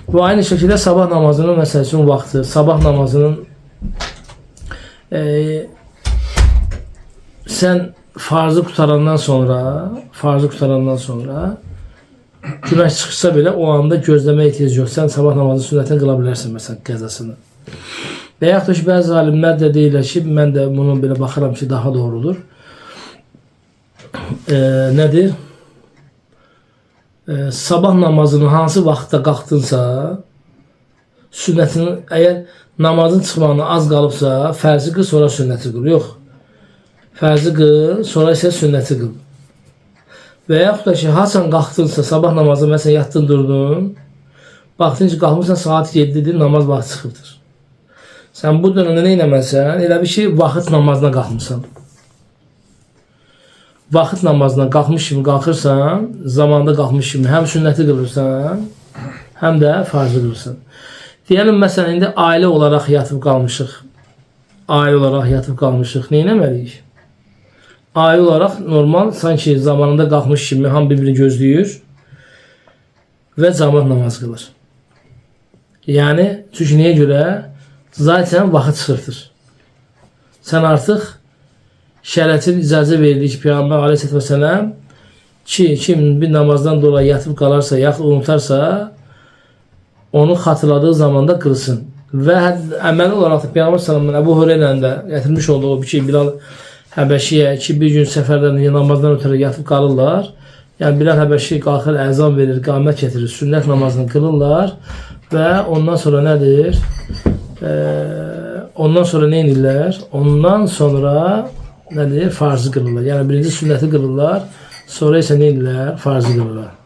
Bu aynı şekilde sabah namazının mesela üçün vaxtı, sabah namazının e, sən farzı qutarandan sonra, farzı qutarandan sonra günəş çıxsa belə o anda gözləməyə ehtiyac yox. Sən sabah namazının sünnətini qıla bilərsən məsələn qəzasını. Və yaxud da ki, bəzi alimlər də deyirlər ki, mən də bunu belə baxıram ki, daha doğrudur. Nədir? Sabah namazını hansı vaxtda qalxdınsa, sünnətini əgər namazın çıxmağına az qalıbsa, fərzi qıl, sonra sünnəti qıl. Yox. Fərzi qıl, sonra isə sünnəti qıl. Və yaxud da ki, haçan qalxdınsa, sabah namazı məsələn yatdın, durdun, baxdın ki, qalxmısan saat 7-dir, namaz vaxtı çıxıbdır. Sən bu dövrdə nə etməlisən? Elə bir ki, vaxt namazına qalxmısan. Vaxt namazına qalxmış kimi qalxırsan, zamanda qalxmış kimi həm sünnəti qılırsan, həm də farzı qılırsan. Deyəlim, məsələn, indi ailə olaraq yatıb qalmışıq. Ailə olaraq yatıb qalmışıq. Nə etməliyik? Ailə olaraq normal, sanki zamanında qalxmış kimi hamı bir-birini gözləyir və camaat namaz qılır. Yəni, çünki niyə görə? Zaten vaxt çıxıbdır. Sən artıq şəriətin icazə verdiyi ki, Peyğəmbər Aleyhisselatü Vesselam ki, kim bir namazdan dolayı yatıb qalarsa, yaxud unutarsa, onu xatırladığı zamanda qılsın. Və əməli olaraq da Peyğəmbər sallallahu Əbu Hüreyrənin də gətirmiş olduğu bir şey Bilal Həbəşiyə ki, bir gün səfərdən namazdan ötürü yatıb qalırlar. Yəni Bilal Həbəşi qalxır, əzan verir, qamət gətirir, sünnət namazını qılırlar və ondan sonra nədir? Ondan sonra nə edirlər? Ondan sonra nədir? Farzı qılırlar. Yəni birinci sünnəti qılırlar, sonra isə nə edirlər? Farzı qılırlar.